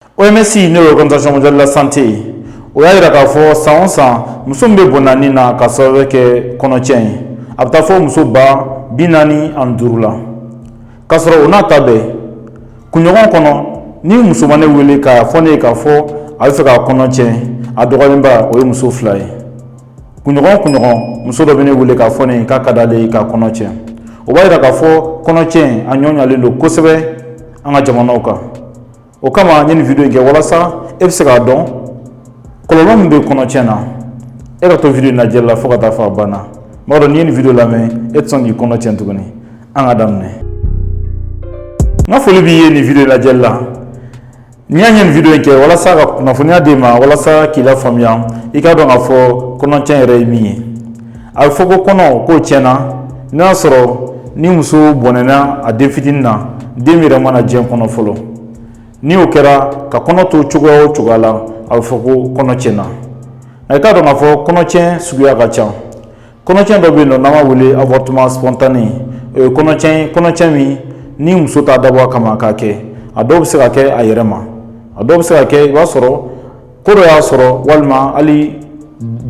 OMS, n'o ye Organisation mondiale de la santé ye, o y'a jira k'a fɔ san o san, muso min bɛ bɔnna ni na ka sababu kɛ kɔnɔcɛ ye, a bɛ taa fɔ muso 45 000 la. K'a sɔrɔ o n'a ta bɛɛ, kunɲɔgɔn kɔnɔ, ni muso ma ne wele k'a fɔ ne ye k'a fɔ a bɛ fɛ k'a kɔnɔ tiɲɛ, a dɔgɔyalenba, o ye muso fila ye. Kunɲɔgɔn o kunɲɔgɔn, muso dɔ bɛ ne wele k'a fɔ ne ye k'a ka d'ale ye k'a kɔnɔ tiɲɛ. O b'a jira k'a fɔ kɔnɔcɛ, a ɲɔ ɲalen don kosɛbɛ an ka jamanaw kan. O kama, n ye nin vidéo in kɛ walasa e bɛ se k'a dɔn kɔlɔlɔ min bɛ kɔnɔcɛ na. E ka to vidéo in lajɛli la fo ka taa fɔ a banna. N b'a dɔn n'i ye nin vidéo lamɛn, e tɛ sɔn k'i kɔnɔ tiɲɛ tuguni. An ka daminɛ. N ka foli b'i ye nin vidéo lajɛli la. N'i y'a ɲɛ nin vidéo in kɛ walasa ka kunnafoniya d'e ma, walasa k'i lafaamuya, i k'a dɔn k'a fɔ kɔnɔcɛ yɛrɛ ye min ye. A bɛ fɔ ko kɔnɔ k'o tiɲɛna n'a y'a sɔrɔ ni muso bɔnɛna a den fitinin na, den yɛrɛ mana diɲɛ kɔnɔ fɔlɔ. Ni o kɛra ka kɔnɔ to cogoya o cogoya la, a bɛ fɔ ko kɔnɔ tiɲɛna. Nka i k'a dɔn k'a fɔ kɔnɔcɛ suguya ka ca. Kɔnɔcɛ dɔ bɛ yen nɔ n'an b'a wele avortement spontané. O ye kɔnɔcɛ, kɔnɔcɛ min ni muso t'a dabɔ a kama k'a kɛ. A dɔw bɛ se ka kɛ a yɛrɛ ma, a dɔw bɛ se ka kɛ i b'a sɔrɔ ko dɔ y'a sɔrɔ, walima hali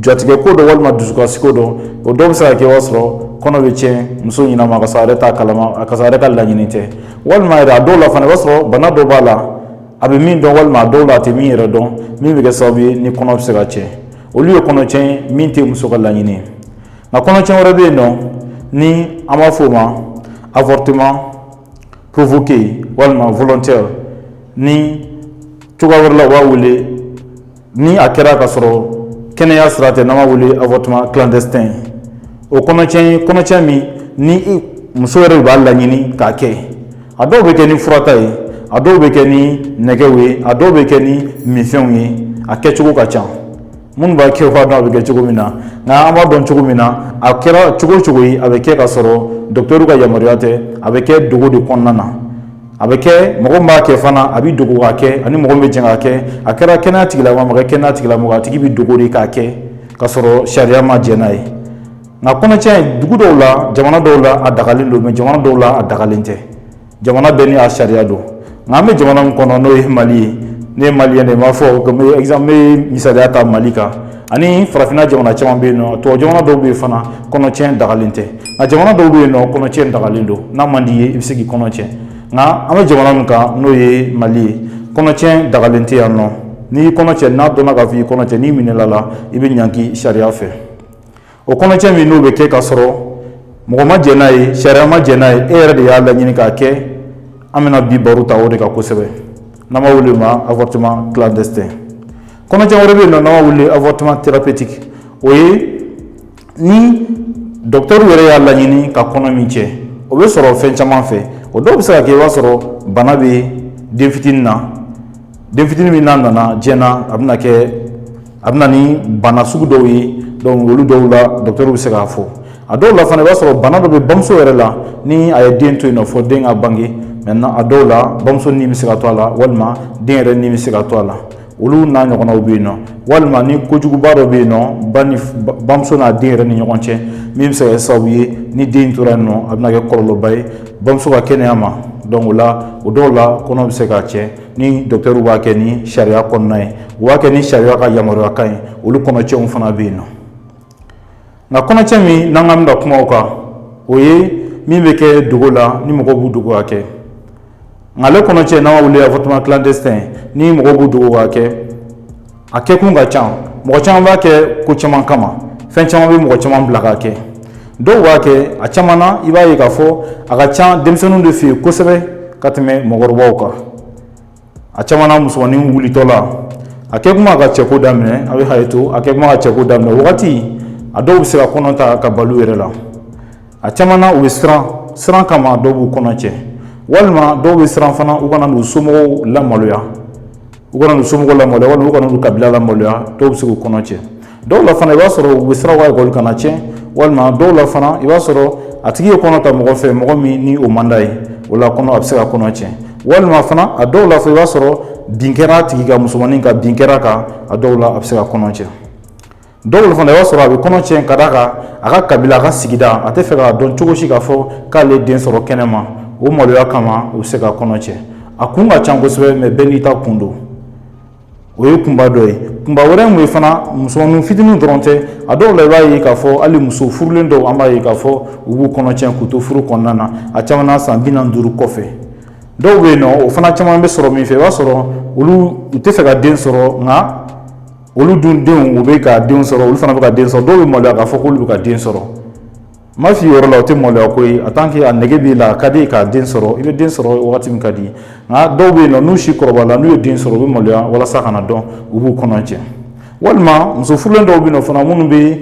jatigɛ ko dɔ, walima dusukasi ko dɔ. O dɔw bɛ se ka kɛ i b'a sɔrɔ kɔnɔ bɛ tiɲɛ muso ɲɛnama ka sɔrɔ a yɛrɛ t'a kalama, a ka sɔrɔ a yɛrɛ ka laɲini tɛ. Walima yɛrɛ, a dɔw la fana, i b'a sɔrɔ bana dɔ b'a la, a bɛ min dɔn, walima a dɔw la a tɛ min yɛrɛ dɔn, min bɛ kɛ sababu ye ni kɔnɔ bɛ se ka tiɲɛ. Olu ye kɔnɔcɛ min tɛ muso ka laɲini ye. Nka kɔnɔcɛ wɛrɛ bɛ yen nɔ ni an b'a fɔ o ma avortement provoqué walima volontaire. Ni cogoya wɛrɛ la, u b'a wele, ni a kɛra ka sɔrɔ kɛnɛya sira tɛ, n'an b'a wele avortement clandestin. O kɔnɔcɛ, kɔnɔcɛ min ni muso yɛrɛ de b'a laɲini k'a kɛ. A dɔw bɛ kɛ ni furata ye, a dɔw bɛ kɛ ni nɛgɛw ye, a dɔw bɛ kɛ ni minfɛnw ye. A kɛcogo ka ca. Minnu b'a kɛ, u b'a dɔn a bɛ kɛ cogo min na. Nka an b'a dɔn cogo min na, a kɛra cogo o cogo ye, a bɛ kɛ ka sɔrɔ dɔkitɛriw ka yamaruya tɛ. A bɛ kɛ dogo de kɔnɔna na. A bɛ kɛ, mɔgɔ min b'a kɛ fana, a bɛ dogo k'a kɛ, ani mɔgɔ min bɛ jɛn k'a kɛ. A kɛra kɛnɛya tigilamɔgɔ, a ma kɛ kɛnɛya tigilamɔgɔ, a tigi bɛ dogo de k'a kɛ ka sɔrɔ sariya ma jɛn n'a ye. Nka kɔnɔcɛ, dugu dɔw la, jamana dɔw la, a dagalen don, mɛ jamana dɔw la, a dagalen tɛ. Jamana bɛɛ ni a sariya don. Nka an bɛ jamana min kɔnɔ, n'o ye Mali ye, ne ye malien de ye, n b'a fɔ comme exemple, n bɛ misaliya ta Mali kan ani farafinna jamana caman bɛ yen nɔ. Tubabu jamana dɔw bɛ yen fana, kɔnɔcɛ dagalen tɛ. Nka jamana dɔw bɛ yen nɔ, kɔnɔcɛ dagalen don. N'a man di i ye, i bɛ se k'i kɔnɔ tiɲɛ. Nka an bɛ jamana min kan, n'o ye Mali ye, kɔnɔcɛ dagalen tɛ yan nɔ. N'i y'i kɔnɔ tiɲɛ, n'a dɔnna k'a fɔ i kɔnɔ tiɲɛ, n'i minɛla la, i bɛ ɲangi sariya fɛ. O kɔnɔcɛ min n'o bɛ kɛ ka sɔrɔ mɔgɔ ma jɛn n'a ye, sariya ma jɛn n'a ye, e yɛrɛ de y'a laɲini k'a kɛ, an bɛna bi baro ta o de kan kosɛbɛ, n'an b'a wele ma avortement clandestin. Kɔnɔcɛ wɛrɛ bɛ yen nɔ n'an b'a wele avortement thérapeutique. O ye ni dɔkitɛriw yɛrɛ y'a laɲini ka kɔnɔ min tiɲɛ. O bɛ sɔrɔ fɛn caman fɛ. O dɔw bɛ se ka kɛ i b'a sɔrɔ bana bɛ den fitinin na, den fitinin min n'a nana diɲɛ na, a bɛna kɛ, a bɛna ni bana sugu dɔw ye. Donc olu dɔw la, dɔkitɛriw bɛ se k'a fɔ. A dɔw la fana, i b'a sɔrɔ bana dɔ bɛ bamuso yɛrɛ la, ni a ye den to yen nɔ fɔ den ka bange. Maintenant, a dɔw la, bamuso ni bɛ se ka to a la, walima den yɛrɛ ni bɛ se ka to a la. Olu n'a ɲɔgɔnnaw bɛ yen nɔ. Walima ni kojuguba dɔ bɛ yen nɔ, ba ni bamuso n'a den yɛrɛ ni ɲɔgɔn cɛ, min bɛ se ka kɛ sababu ye ni den tora yen nɔ, a bɛna kɛ kɔlɔlɔba ye bamuso ka kɛnɛya ma. Donc o la, o dɔw la, kɔnɔ bɛ se ka tiɲɛ ni dɔkitɛriw b'a kɛ ni sariya kɔnɔna ye, u b'a kɛ ni sariya ka yamaruya kan ye. Olu kɔnɔcɛnw fana bɛ yen nɔ. Nka kɔnɔcɛ min n'an k'an bɛna kuma o kan, o ye min bɛ kɛ dogo la, ni mɔgɔw b'u dogo ka kɛ. Nka ale kɔnɔcɛ, n'an b'a wele avortement clandestin, ni mɔgɔw b'u dogo ka kɛ, a kɛkun ka ca. Mɔgɔ caman b'a kɛ ko caman kama. Fɛn caman bɛ mɔgɔ caman bila k'a kɛ. Dɔw b'a kɛ, a caman na, i b'a ye k'a fɔ a ka ca denmisɛnninw de fɛ yen kosɛbɛ ka tɛmɛ mɔgɔkɔrɔbaw kan. A caman na, musomanin wulitɔ la, a kɛ kuma ka cɛko daminɛ, a bɛ hakɛ to, a kɛ kuma ka cɛko daminɛ wagati, a dɔw bɛ se ka kɔnɔ ta ka bali u yɛrɛ la. A caman na, u bɛ siran. Siran kama, dɔw b'u kɔnɔ cɛ, walima dɔw bɛ siran fana u kana n'u somɔgɔw lamaloya, u kana n'u somɔgɔw lamaloya, walima u kana n'u kabila lamaloya. Dɔw bɛ se k'u kɔnɔ cɛ. Dɔw la fana, i b'a sɔrɔ u bɛ siran u ka ekɔli kana tiɲɛ. Walima dɔw la fana, i b'a sɔrɔ a tigi ye kɔnɔ ta mɔgɔ fɛ, mɔgɔ min ni o man d'a ye, o la kɔnɔ, a bɛ se ka kɔnɔ tiɲɛ. Walima fana, a dɔw la fɔ, i b'a sɔrɔ bin kɛra a tigi ka, musomanin ka bin kɛra kan, a dɔw la, a bɛ se ka kɔnɔ tiɲɛ. Dɔw fana, i b'a sɔrɔ a bɛ kɔnɔ tiɲɛ ka d'a kan a ka kabila, a ka sigida, a tɛ fɛ k'a dɔn cogo si k'a fɔ k'ale den sɔrɔ kɛnɛ ma. O maloya kama, u bɛ se ka kɔnɔ tiɲɛ. A kun ka ca kosɛbɛ, mɛ bɛɛ n'i ta kun don. O ye kunba dɔ ye. Kunba wɛrɛ mun ye fana, musomanin fitinin dɔrɔn tɛ. A dɔw la, i b'a ye k'a fɔ hali muso furulen dɔw, an b'a ye k'a fɔ u b'u kɔnɔ tiɲɛ k'u to furu kɔnɔna na, a caman na san 45 kɔfɛ. Dɔw bɛ yen nɔ, o fana caman bɛ sɔrɔ min fɛ, i b'a sɔrɔ olu u tɛ fɛ ka den sɔrɔ, nka olu dun denw, u bɛ ka den sɔrɔ, olu fana bɛ ka den sɔrɔ. Dɔw bɛ maloya k'a fɔ k'olu bɛ ka den sɔrɔ. N m'a f'i ye yɔrɔ la, o tɛ maloya ko ye. En tant que a nege b'i la, a ka di k'a den sɔrɔ, i bɛ den sɔrɔ wagati min ka di. Nka dɔw bɛ yen nɔ, n'u si kɔrɔbayala, n'u ye den sɔrɔ, u bɛ maloya walasa kana dɔn, u b'u kɔnɔ tiɲɛ. Walima muso furulen dɔw bɛ yen nɔ fana, minnu bɛ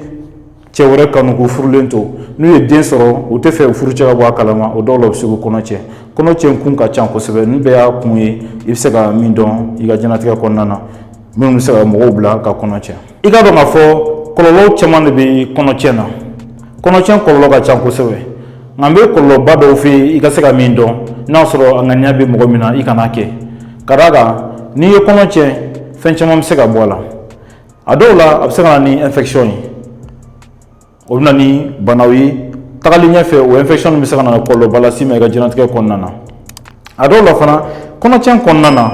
cɛ wɛrɛ kanu k'u furulen to, n'u ye den sɔrɔ, u tɛ fɛ u furucɛ ka bɔ a kalama. O dɔw la, u bɛ se k'u kɔnɔ tiɲɛ. Kɔnɔ tiɲɛ kun ka ca kosɛbɛ. Ninnu bɛɛ y'a kun ye i bɛ se ka min dɔn i ka diɲɛlatigɛ kɔnɔna na, minnu bɛ se ka mɔgɔw bila ka kɔnɔ tiɲɛ. I k'a dɔn k'a fɔ kɔlɔlɔw caman de bɛ kɔnɔtiɲɛ na. Kɔnɔtiɲɛ kɔlɔlɔ ka ca kosɛbɛ, nka n bɛ kɔlɔlɔba dɔw f'i ye, i ka se ka min dɔn. N'a sɔrɔ a ŋaniya bɛ mɔgɔ min na, i kana kɛ. Ka d'a kan n'i ye kɔnɔ tiɲɛ, fɛn caman bɛ se ka bɔ a la. A dɔw la, a bɛ se ka na ni infection ye, o bɛ na ni banaw ye tagalen ɲɛfɛ. O infection bɛ se ka na kɔlɔlɔba las'i ma i ka diɲɛlatigɛ kɔnɔna na. A dɔw la fana, kɔnɔtiɲɛ kɔnɔna na,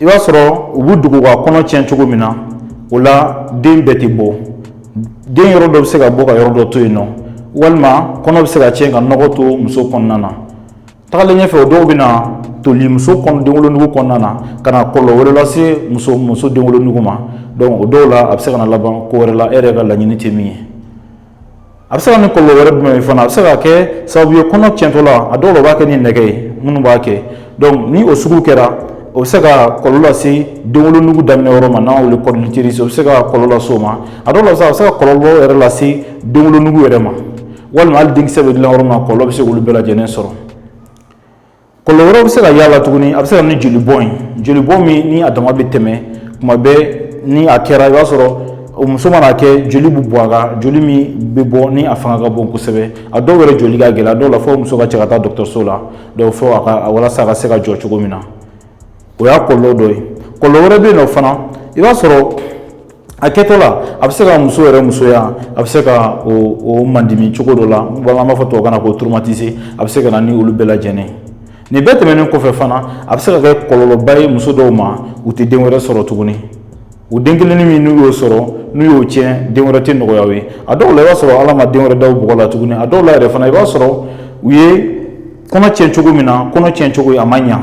i b'a sɔrɔ u b'u dogo ka kɔnɔ tiɲɛ cogo min na, o la den bɛɛ tɛ bɔ. Den yɔrɔ dɔ bɛ se ka bɔ ka yɔrɔ dɔ to yen nɔ, walima kɔnɔ bɛ se ka tiɲɛ ka nɔgɔ to muso kɔnɔna na. Tagalen ɲɛfɛ, o dɔw bɛ na toli muso kɔnɔ denwolonugu kɔnɔna na, ka na kɔlɔlɔ wɛrɛ lase muso denwolonugu ma. Donc o dɔw la, a bɛ se ka na laban ko wɛrɛ la, e yɛrɛ ka laɲini tɛ min ye. A bɛ se ka ni kɔlɔlɔ wɛrɛ jumɛn ye fana? A bɛ se ka kɛ sababu ye, kɔnɔ tiɲɛtɔ la, a dɔw la, u b'a kɛ ni nɛgɛ ye minnu b'a kɛ. Donc ni o sugu kɛra, o bɛ se ka kɔlɔlɔ lase denwolonugu daminɛ yɔrɔ ma, n'an wele col de l'utérus. O bɛ se ka kɔlɔlɔ lase o ma. A dɔw la, a bɛ se ka kɔlɔlɔ yɛrɛ lase denwolonugu yɛrɛ ma, walima hali denkisɛ bɛ dilan yɔrɔ min na, kɔlɔlɔ bɛ se k'olu bɛɛ lajɛlen sɔrɔ. Kɔlɔlɔ wɛrɛ bɛ se ka y'a la tuguni. A bɛ se ka na ni jolibɔn ye, jolibɔn min ni a dama bɛ tɛmɛ tuma bɛɛ. Ni a kɛra, i b'a sɔrɔ o muso mana kɛ, joli bɛ bɔ a kan, joli min bɛ bɔ ni a fanga ka bon kosɛbɛ. A dɔw yɛrɛ joli ka gɛlɛn. A dɔw la, fo muso ka cɛ ka taa dɔgɔtɔrɔso la, donc fo a ka walasa a ka se ka jɔ cogo min na. O y'a kɔlɔlɔ dɔ ye. Kɔlɔlɔ wɛrɛ bɛ yen nɔ fana, i b'a sɔrɔ a kɛtɔ la, a bɛ se ka muso yɛrɛ musoya, a bɛ se ka o mandimi cogo dɔ la, an b'a fɔ tubabukan na ko traumatiser. A bɛ se ka na ni olu bɛɛ lajɛlen ye. Nin bɛɛ tɛmɛnen kɔfɛ fana, a bɛ se ka kɛ kɔlɔlɔba ye muso dɔw ma, u tɛ den wɛrɛ sɔrɔ tuguni. U den kelen min n'u y'o sɔrɔ, n'u y'o tiɲɛ, den wɛrɛ tɛ nɔgɔya u ye. A dɔw la, i b'a sɔrɔ Ala ma den wɛrɛ da u bɔgɔ la tuguni. A dɔw la yɛrɛ fana, i b'a sɔrɔ u ye kɔnɔ tiɲɛ cogo min na, kɔnɔ tiɲɛ cogo a ma ɲa,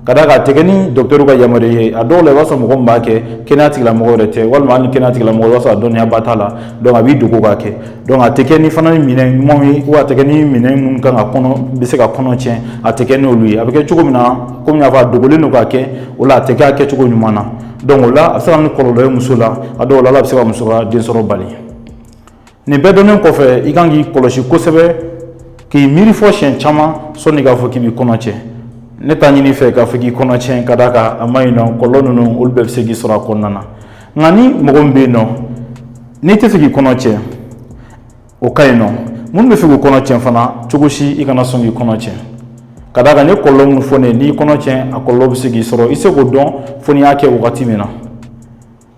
ka d'a kan a tɛ kɛ ni dɔgɔtɔrɔ ka yamaruya ye. A dɔw la, i b'a sɔrɔ mɔgɔ min b'a kɛ, kɛnɛya tigilamɔgɔ yɛrɛ tɛ, walima hali ni kɛnɛya tigilamɔgɔ, i b'a sɔrɔ a dɔnniyaba t'a la. Donc a b'i dogo k'a kɛ. Donc a tɛ kɛ ni fana ni minɛn ɲumanw ye, ou a tɛ kɛ ni minɛn minnu kan ka kɔnɔ bɛ se ka kɔnɔ tiɲɛ, a tɛ kɛ n'olu ye. A bɛ kɛ cogo min na, komi n y'a fɔ, a dogolen don k'a kɛ, o la a tɛ kɛ a kɛcogo ɲuman na. Donc o la, a bɛ se ka na ni kɔlɔlɔ ye muso la. A dɔw la, a bɛ se ka muso ka den sɔrɔ bali. Nin bɛɛ dɔnnen kɔfɛ, i kan k'i kɔlɔsi kosɛbɛ, k'i miiri fɔ siɲɛ caman sɔnni k'a fɔ k'i b'i kɔnɔ tiɲɛ. Ne t'a ɲini fɛ k'a fɔ k'i kɔnɔ tiɲɛ, ka d'a kan a ma ɲi nɔ. Kɔlɔlɔ ninnu, olu bɛɛ bɛ se k'i sɔrɔ a kɔnɔna na. Nka ni mɔgɔ min bɛ yen nɔ, n'i tɛ fɛ k'i kɔnɔ tiɲɛ, o ka ɲi nɔ. Minnu bɛ fɛ k'u kɔnɔ tiɲɛ fana, cogo si i kana sɔn k'i kɔnɔ tiɲɛ, ka d'a kan ni kɔlɔlɔ minnu fɔ ne ye, n'i kɔnɔ tiɲɛ, a kɔlɔlɔ bɛ se k'i sɔrɔ, i se k'o dɔn fo n'i y'a kɛ wagati min na.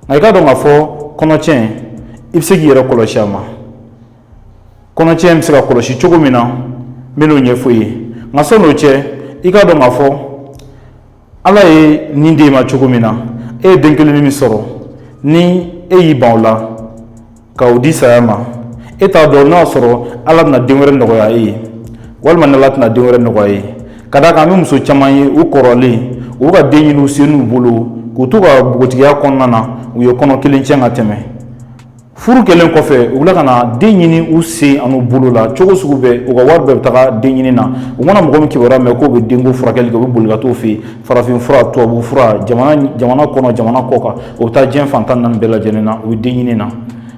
Nka i k'a dɔn k'a fɔ kɔnɔtiɲɛ, i bɛ se k'i yɛrɛ kɔlɔsi a ma. Kɔnɔtiɲɛ bɛ se ka kɔlɔsi cogo min na, n bɛ n'o ɲɛfɔ i ye. Nka sɔn'o cɛ, i k'a dɔn k'a fɔ Ala ye nin d'e ma cogo min na, e ye den kelen min sɔrɔ, ni e y'i ban o la ka o di saya ma, e t'a dɔn n'a sɔrɔ Ala bɛna den wɛrɛ nɔgɔya e ye, walima ni Ala tɛna den wɛrɛ nɔgɔya e ye. Ka d'a kan an bɛ muso caman ye, u kɔrɔlen, u bɛ ka den ɲini u sen n'u bolo, k'u to ka npogotigiya kɔnɔna na, u ye kɔnɔ kelen tiɲɛ ka tɛmɛ. Furu kɛlen kɔfɛ, u bila ka na den ɲini u sen an'u bolo la cogo sugu bɛɛ. U ka wari bɛɛ bɛ taga den ɲini na. U mana mɔgɔ min kibaruya mɛn k'o bɛ denko furakɛli kɛ, u bɛ boli ka t'o fɛ yen, farafin fura, tubabu fura, jamana kɔnɔ, jamana kɔ kan, u bɛ taa diɲɛ fan 14 bɛɛ lajɛlen na, u bɛ den ɲini na.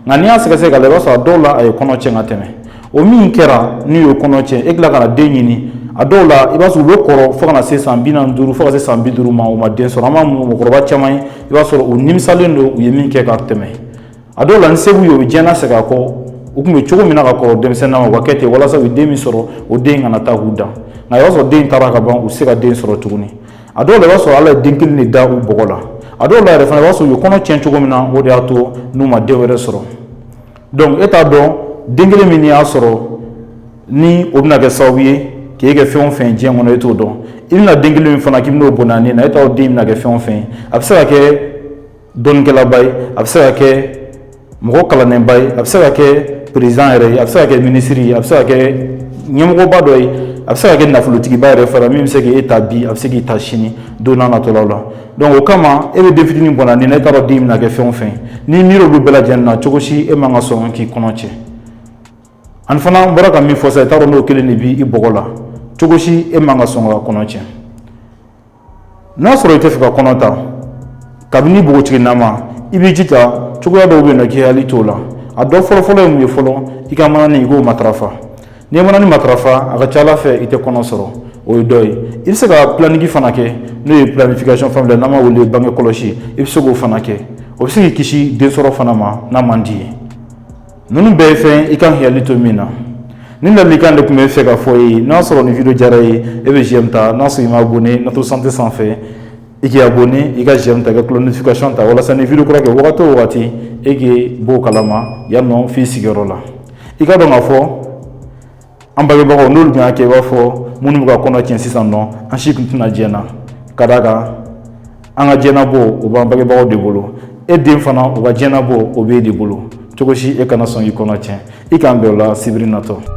Nka n'i y'a sɛgɛsɛgɛ ka lajɛ, i b'a sɔrɔ a dɔw la, a ye kɔnɔ tiɲɛ ka tɛmɛ. O min kɛra, n'u ye kɔnɔ tiɲɛ, e tila ka na den ɲini. A dɔw la, i b'a sɔrɔ u bɛ kɔrɔ fo ka na se san 45, fo ka se san 50 ma, u ma den sɔrɔ. An b'a mɔgɔkɔrɔba caman ye, i b'a sɔrɔ u nimisalen don u ye min kɛ ka tɛmɛ. A dɔw la, ni se b'u ye, u bɛ diɲɛ segin a kɔ, u tun bɛ cogo min na ka kɔrɔ denmisɛnnin na, u ka kɛ ten walasa u bɛ den min sɔrɔ, o den kana taa k'u dan. Nka i b'a sɔrɔ den taara ka ban, u tɛ se ka den sɔrɔ tuguni. A dɔw la, i b'a sɔrɔ Ala ye den kelen de da u bɔgɔ la. A dɔw la yɛrɛ fana, i b'a sɔrɔ u ye kɔnɔ tiɲɛ cogo min na, o de y'a to n'u ma den wɛrɛ sɔrɔ. Donc e t'a dɔn den kelen min y'a sɔrɔ, ni o bɛna kɛ sababu ye k'e kɛ fɛn o fɛn diɲɛ kɔnɔ, e t'o dɔn. I bɛna den kelen min fana k'i bɛn'o bɔnna ni na, e t'a dɔn den bɛna kɛ fɛn o fɛn ye. A bɛ se ka kɛ dɔnnikɛlaba ye, a bɛ se ka kɛ mɔgɔ kalannenba ye, a bɛ se ka kɛ président yɛrɛ ye, a bɛ se ka kɛ minisiri ye, a bɛ se ka kɛ ɲɛmɔgɔba dɔ ye, a bɛ se ka kɛ nafolotigiba yɛrɛ fana min bɛ se k'e ta bi, a bɛ se k'i ta sini don n'a nataw la. Donc o kama, e bɛ den fitinin bɔnna nin na, e t'a dɔn den bɛna kɛ fɛn o fɛn. N'i miiri olu bɛɛ lajɛlen na, cogo si e man ka sɔn k'i kɔnɔ tiɲɛ. Ani fana, n bɔra ka min fɔ sisan, i t'a dɔn n'o kelen de b'i bɔgɔ la, cogo si e man ka sɔn ka kɔnɔ tiɲɛ. N'a sɔrɔ i tɛ fɛ ka kɔnɔ ta kabini npogotiginama, i b'i jija cogoya dɔw bɛ yen nɔ k'i hakili t'o la. A dɔ fɔlɔfɔlɔ ye mun ye? Fɔlɔ, i ka manani, i k'o matarafa. N'i ye manani matarafa, a ka ca ala fɛ i tɛ kɔnɔ sɔrɔ. O ye dɔ ye. I bɛ se ka planning fana kɛ, n'o ye planification familiale, n'an b'a wele bange kɔlɔsi. I bɛ se k'o fana kɛ, o bɛ se k'i kisi densɔrɔ fana ma n'a man di ye. Ninnu bɛɛ ye fɛn i kan k'i hakili to min na. Nin ladilikan de tun bɛ fɛ ka fɔ i ye. N'a sɔrɔ nin vidéo diyara i ye, e bɛ j'aime ta. N'a sɔrɔ i ma abonné Nato Santé sanfɛ, i k'i abonné, i ka j'aime ta, i ka cloche notification ta, walasa ni vidéo kura kɛ wagati o wagati, e k'i b'o kalama yan nɔ f'i sigiyɔrɔ la. I ka dɔn k'a fɔ an bangebagaw, n'olu tun y'a kɛ i b'a fɔ minnu bɛ ka kɔnɔ tiɲɛ sisan nɔ, an si tun tɛna diɲɛ na. Ka d'a kan, an ka diɲɛnabɔ, o b'an bangebagaw de bolo. E den fana, o ka diɲɛnabɔ, o b'e de bolo. Cogo si e kana sɔn k'i kɔnɔ tiɲɛ. I k'an bɛn o la sibiri natɔ.